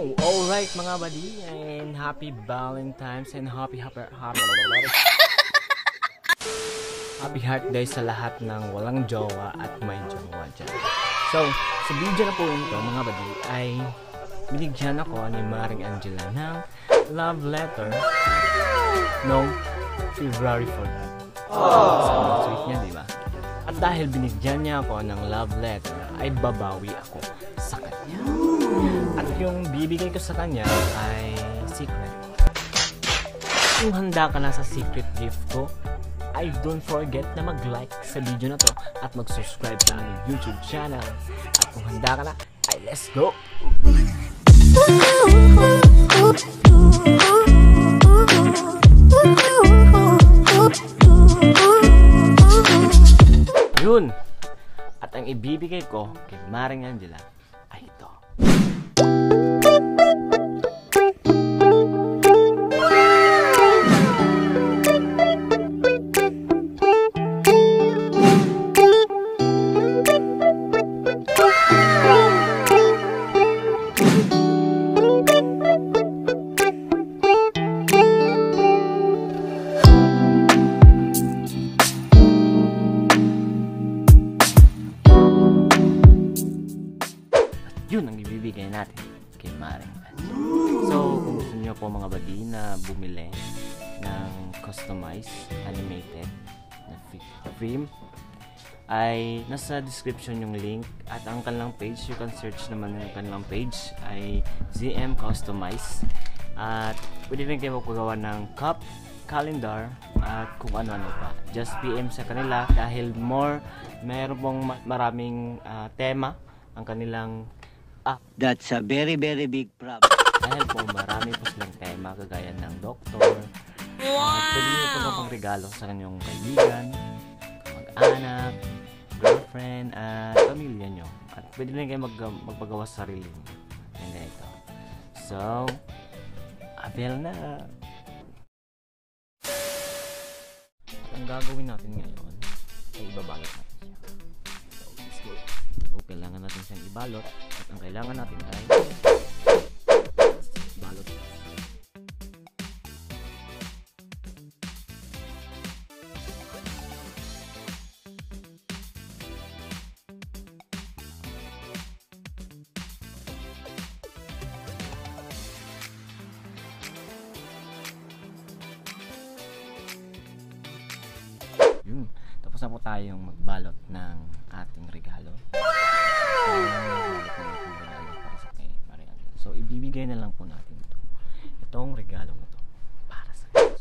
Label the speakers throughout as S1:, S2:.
S1: So, alright mga buddy, and happy Valentine's and happy happy happy happy heart day sa lahat ng walang jowa at may jowa dyan. So, sa video na po ito mga buddy ay binigyan ako ni Maring Angela ng love letter noong February 14. Sobrang sweet niya, di ba? At dahil binigyan niya ako ng love letter, ay babawi ako sa kanya. At yung bibigay ko sa kanya ay secret. Kung handa ka na sa secret gift ko, ay don't forget na mag-like sa video na to at mag-subscribe sa aming YouTube channel. At kung handa ka na, ay let's go! Yun! At ang ibibigay ko kay Maring Angela ay ito. Yun ang ibibigay natin kay Maring Angela. So, kung gusto niyo po mga buddy na bumili ng customized animated na frame, ay nasa description yung link at ang kanilang page, you can search naman yung kanilang page ay ZM Customize. At pwede rin kayo magpagawa ng cup, calendar, at kung ano-ano pa. Just PM sa kanila dahil more, meron pong maraming tema ang kanilang
S2: That's a very, very big problem.
S1: Dahil po marami po silang tema kagaya ng doktor. Wow! Pwede nyo po pang regalo sa kanyang kaibigan, kamag-anak, girlfriend, at pamilya nyo. At pwede rin kayo magpagawa sa sarili nyo. Yan ganito. So, avail na! At ang gagawin natin ngayon ay ibabalot natin siya. So, let's go! So, kailangan natin siyang ibalot. At ang kailangan natin ay balot. Yun. Tapos na po tayong magbalot ng ating regalo. So, ibibigay na lang po natin ito. Itong regalo mo to para sa kanya.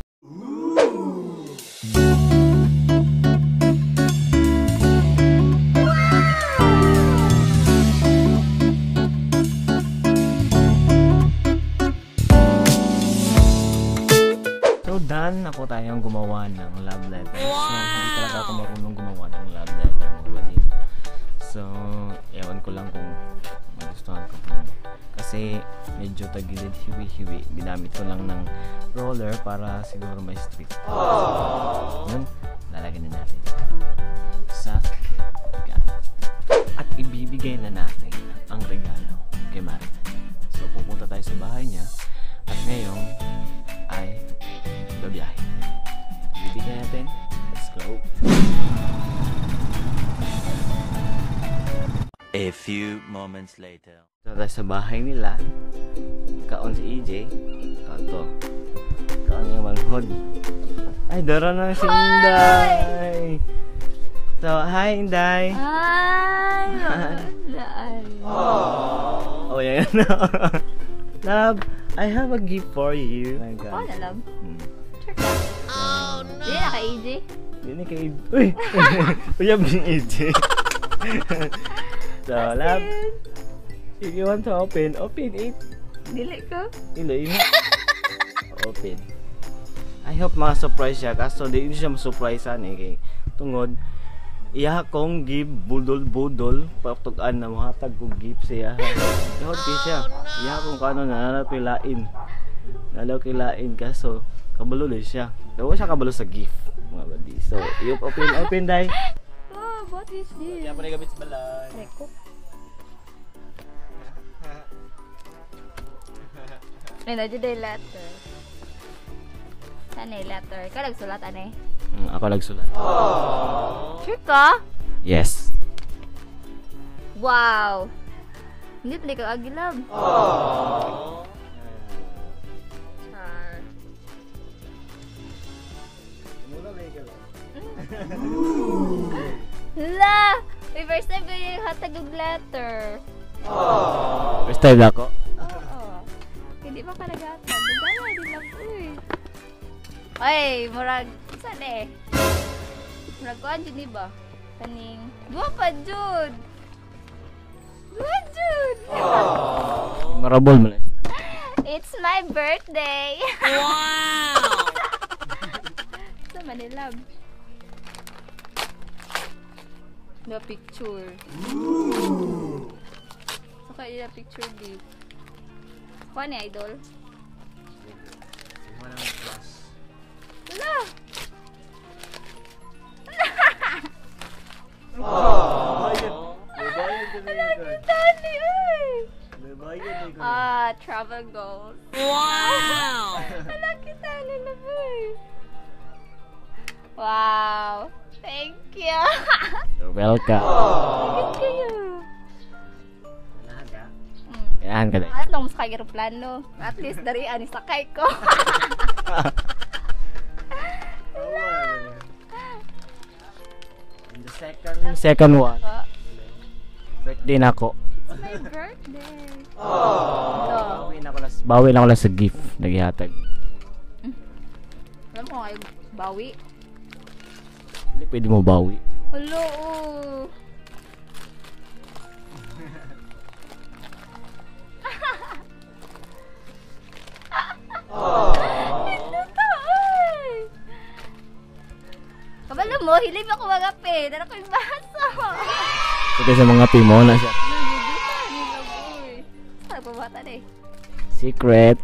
S1: So, done na po tayong gumawa ng love letter. So, hindi talaga ako marunong gumawa ng love letter, mga buddy. So, ewan ko lang kung magustuhan ko po. Kasi medyo tagilid, hiwi-hiwi. Ginamit ko lang ng roller para siguro may streak. So, yun, lalagyan na natin sa regalo. At ibibigay na natin ang regalo kay Maring Angela. So, pupunta tayo sa bahay niya. At ngayon ay babiyahe. Ibibigay natin. Let's go!
S2: A few moments later.
S1: So, tayo sa bahay nila. Kaon si EJ. Kaon to. Kaon yung manghod. Ay, dara na si Inday. So, hi Inday.
S3: Hi! Inday.
S1: Oh, yan. Love, I have a gift for you. Oh my God.
S3: Ako na, love. Check out. Oh, no! Hindi na kay EJ.
S1: Hindi na kay EJ. Uy! Uyab ni EJ. So, love, if you want to open, open it.
S3: Dili ko.
S1: Dili. Open. I hope ma-surprise siya. Kaso, di siya ma-surprise-an eh. Kay, tungod, iya kong give budol-budol. Patugan na muhatag kong give siya. Ihod kay siya. Iya kong kano nananaw kay lain. Nalaw kay lain. Kaso, kabalo din siya. Dawa siya kabalo sa gift, mga buddy. So, you open, open, day.
S3: Oh, what is this?
S1: Kaya pa rin gamit sa balay.
S3: Reko. May na jud letter. Sana letter. Ka nagsulat ane?
S1: Ako nagsulat.
S3: Sure ka?
S1: Yes.
S3: Wow! Hindi pala ka agilab. Char. Hala! May first time ko yung hatag og letter.
S1: First time na ako.
S3: Oo. Hindi pa ka naghatag. Dala, di lang uy. Ay, murag, saan eh? Murag kuan jud ni ba? Kaning, duha pa jud. Duha jud.
S1: Marabol mo na siya.
S3: It's my birthday. Wow! Sa Manila. The picture. So, kaya na picture di. Kuha ni idol. Wala! Wala, kita ni uy! Ah, travel goals. Wow! Wala kita ni na. Wow! Thank you!
S1: You're welcome.
S3: Bakit kayo?
S1: Kailangan ka na.
S3: Ano nung sakay aeroplano? At least dari ani sakay ko.
S1: And the second one. Birthday na ako.
S3: It's my birthday. Oh.
S1: Bawi na ako lang sa gift naghihatag.
S3: Alam ko kayo bawi.
S1: Hindi pwede mo bawi.
S3: Hello. Oh. Ito. Kabalo mo, hilib ako magape. Dara ko yung baso.
S1: So kasi mga pimo na siya.
S3: Sa pabata na eh.
S1: Secret.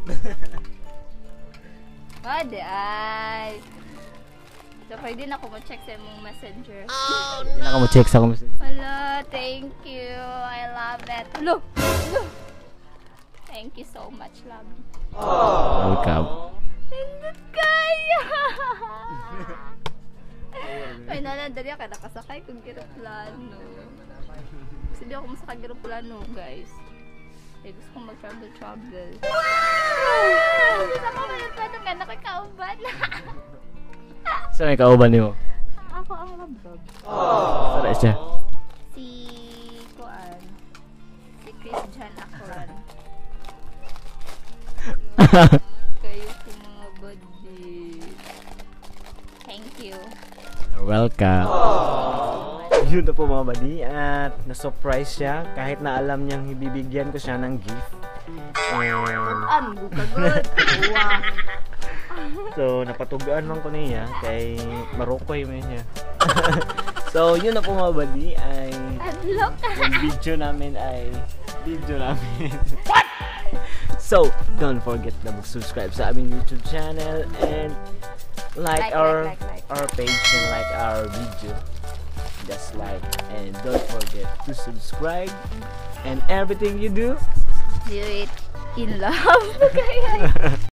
S3: Pwede ay. So, pwede na ako mo-check sa imong messenger.
S1: Hindi na ako mo check sa akong messenger.
S3: Hello, thank you. I love it. Hello. Hello. Thank you so much, love.
S1: Welcome.
S3: Nindot kaya. Ay, nalan, dali ka nakasakay kung eroplano. Kasi di ako masakay eroplano, guys. Eh, gusto kong mag-travel-travel. Wow! Gusto ko mag-eroplano nga, nakakauban.
S1: Sa may kauban nimo?
S3: Ako ang labag.
S1: Sara siya.
S3: Si Kuan. Si Christian Akron. Kayo po mga buddy. Thank you.
S1: You're welcome. Yun na po mga buddy, at na-surprise siya kahit na alam niyang ibibigyan ko siya ng gift. And
S3: An, bukagot. Wow.
S1: So napatugaan man ko niya kay marukoy man niya. So yun na po mga buddy ay
S3: Adlok.
S1: Yung video namin ay video namin. What? So, don't forget na mag-subscribe sa aming YouTube channel and like,
S3: Like,
S1: our
S3: like.
S1: Our page and like our video. Just like and don't forget to subscribe, and everything you do,
S3: Do it in love. Kaya